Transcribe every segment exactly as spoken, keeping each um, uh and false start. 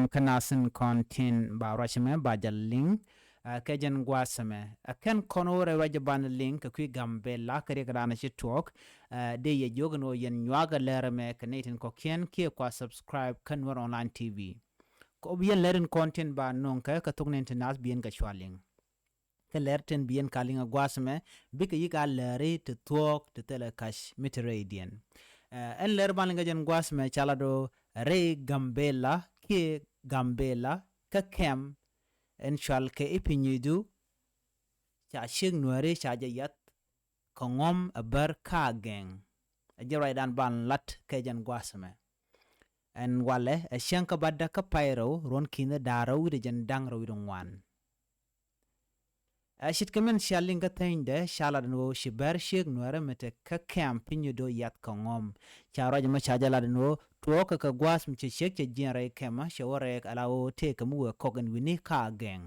Kä nasin kɔn tin ba ruac mɛ ba jɛ liŋ. Ɛ, kɛ jɛn gua̱a̱th mɛ. Ɛ, kɛn kɔn wä rɛy ruac jɛ ban liŋ kɛ kui̱ Gambela kɛ riɛk da̱a̱n ci tuɔɔk. Ɛ, dee yɛ jiök ni wä yɛn nyuak ɛ lɛr mɛ kɛ nɛy tin kɔ̱kiɛn kiɛ kua subscribe kä Nuer Online T V. Kɛ ɣöö bi yɛn lɛr in kɔn tin ba nuɔ̱ŋ kɛ kɛ thok ni tin naath bi yɛn kɛ cua liŋ. Kä lɛr tin bi yɛn ka liŋ a gua̱a̱th mɛ bikɛ yik a lɛri ti thuɔ̱ɔ̱k ti thilɛ kac mi ti rɛydiɛn. Ɛ, ɛn lɛr ban liŋ kɛ jɛn gua̱a̱th mɛ ca lat ɣöö rɛy Gambela kiɛ Gambela kä kɛm ɛn cual kɛ i̱ Pinyudu ca ciek Nuääri ca jɛ yath kɛ ŋɔ̱m ɛ bär ka gɛŋ. Ɛ jɛ ruacdan ban lat kɛ jɛn gua̱a̱th mɛ. Ɛn walɛ ɛ cäŋ kä bädä kä pay rɛw ruɔ̱n ki̱n da̱a̱r rɛw wi̱cdɛ jɛn da̱ŋ rɛw wi̱cdɛ ŋuan. Ɛ ce̱tkɛ min cia liŋ kä thänydɛ ca lat ɛn ɣöö ci bär ciek Nuäärä mi te kä kɛm Pinyudu yath kɛ ŋɔ̱m. Ca ruac ɛmɔ ca jɛ lat ɛn ɣöö tuɔɔkɛ kɛ gua̱a̱th mi cɛ ciek cɛ jiɛn rɛy kɛmä cɛ wä rɛɛk ala ɣöö tëëkɛ mi wëë kɔk ɛn wi̱ni ka gɛŋ.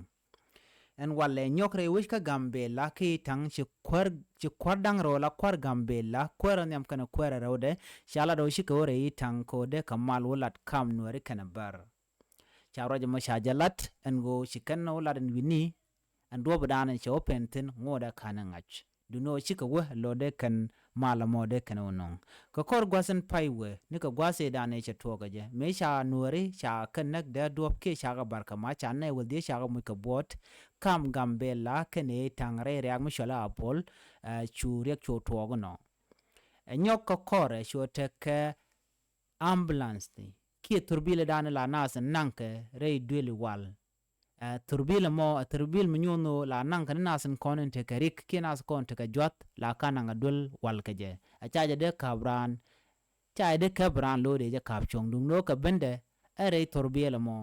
Ɛn walɛ nyɔk rɛy wec kä Gambela ki ta̱ŋ ci kuäär, ci kuäär da̱ŋ rɛw la kuäär Gambela kuäärä nhiam kɛnɛ kuäärä rɛwdɛ ca lat ɣöö cikɛ wä rɛy ta̱ŋ ko̱dɛ kɛ mal wä lat kam Nuääri kɛnɛ bär. Ca ruac ɛmɔ ca jɛ lat ɛn ɣöö ci kɛn wä lat ɛn wi̱ni ɛn duɔ̱ɔ̱pdan ɛn cɛ wä pen thi̱n ŋotdɛ ka̱n ɛ ŋa̱c. Duundɛ ɣöö cikɛ wä lotdɛ kɛn mal ɛmɔ dee kɛn wä nöŋ. Kɛ kɔr gua̱th in pay wee nikɛ gua̱th ëëdan ëë cɛ tuɔɔk ɛ jɛ mëë ca Nuääri ca kɛn näk dee duɔ̱ɔ̱p kiɛ cakɛ barkɛ mac ca nɛy wäl dhiee cakɛ muc kɛ buɔ̱ɔ̱t. Kam Gambela kɛn ëë ta̱ŋ rɛy riaak mi cɔl ɛ Apol. Ɛ, cu riɛk cu tuɔɔk inɔ. Ɛ nyɔk kɛ kɔrɛ cu tekɛ ambulance kiɛ thurbilɛ da̱a̱n la naath in naŋkɛ rɛy duëli wal. Ɛ, thurbil ɛmɔ, ɛ, thurbil mi nyuɔ̱n ɣöö la naŋ kɛn nath in kɔn in tekɛ rik kiɛ nath kɔn tekɛ juath la ka naŋ a duel wal kɛ jɛ. Ɛ ca jɛ dee ka̱p raan, ca jɛ dee kɛp raan lo̱o̱dɛ jɛ ka̱p cuɔ̱ŋ duŋ no̱o̱kɛ bendɛ. Ɛ rɛy thurbil ɛmɔ,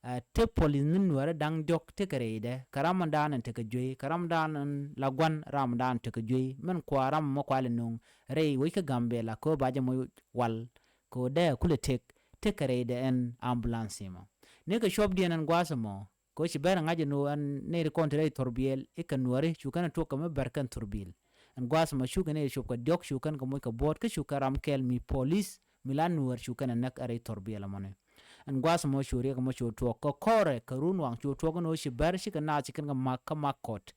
ɛ, te polis ni Nuäärä da̱ŋ diɔ̱k tekɛ rɛydɛ kɛ ram in da̱a̱n in tekɛ juey kɛ ram in da̱a̱n in la gua̱n ram in da̱a̱n in tekɛ juey min kua ram ɛmɔ kualɛ nuŋ rɛy wec kä Gambela kɛ ɣöö ba jɛ moc wal kɛ ɣöö dee kulɛ tek tekɛ rɛydɛ ɛn ambulance ɛmɔ. Nikɛ cuɔpdiɛn ɛn gua̱a̱th ɛmɔ kɛ ɣöö ci bɛr ŋa̱c ɛn ɣöö ɛn nɛy ti kɔn ti rɛy thurbil i̱ kɛ Nuääri cu kɛn ɛ tuɔk kɛ mi bɛr kɛn thurbil. Ɛn gua̱a̱th ɛmɔ cukɛ nɛy ti cuɔp kɛ diɔ̱k cu kɛn kɛ moc kɛ buɔ̱ɔ̱t kä cu kɛn ram kɛl mi polis mi la Nuäär cu kɛn ɛ näk ɛ rɛy thurbil ɛmɔni. Ɛn gua̱a̱th ɛmɔ cu riɛk ɛmɔ cu tuɔk kɛ kɔrɛ kɛ run waŋ cu tuɔk ɛn ɣöö ci bɛr cikɛ naath ci kɛn kɛ mak kä mak kɔt.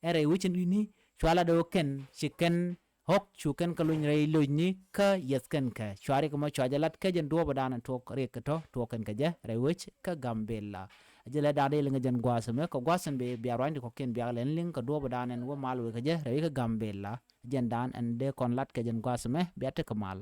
Ɛ rɛy wec ɛn wi̱ni cua lat ɣöö kɛn ci kɛn ɣɔ̱k cu kɛn kɛ lony rɛy locni kä yɛth kɛn kɛ cua riɛk ɛmɔ cua jɛ lat kä jɛn duɔ̱ɔ̱pdan tuɔk riɛk kɛ tɔ̱ tuɔk kɛn kɛ jɛ rɛy wec kä Gambela. A jɛ lɛ da̱a̱n dee liŋ ɛ jɛn gua̱a̱th ɛmɛ kɛ gua̱a̱th ɛmɛ bia ruanydi kɔ̱kiɛn biak lɛn liŋ kɛ duɔ̱ɔ̱pdan ɛn wä mal wek kɛ jɛ rɛy wec kä Gambela. Jɛn da̱a̱n ɛn dee kɔn lat kɛ jɛn gua̱a̱th ɛmɛ bia tekɛ mal.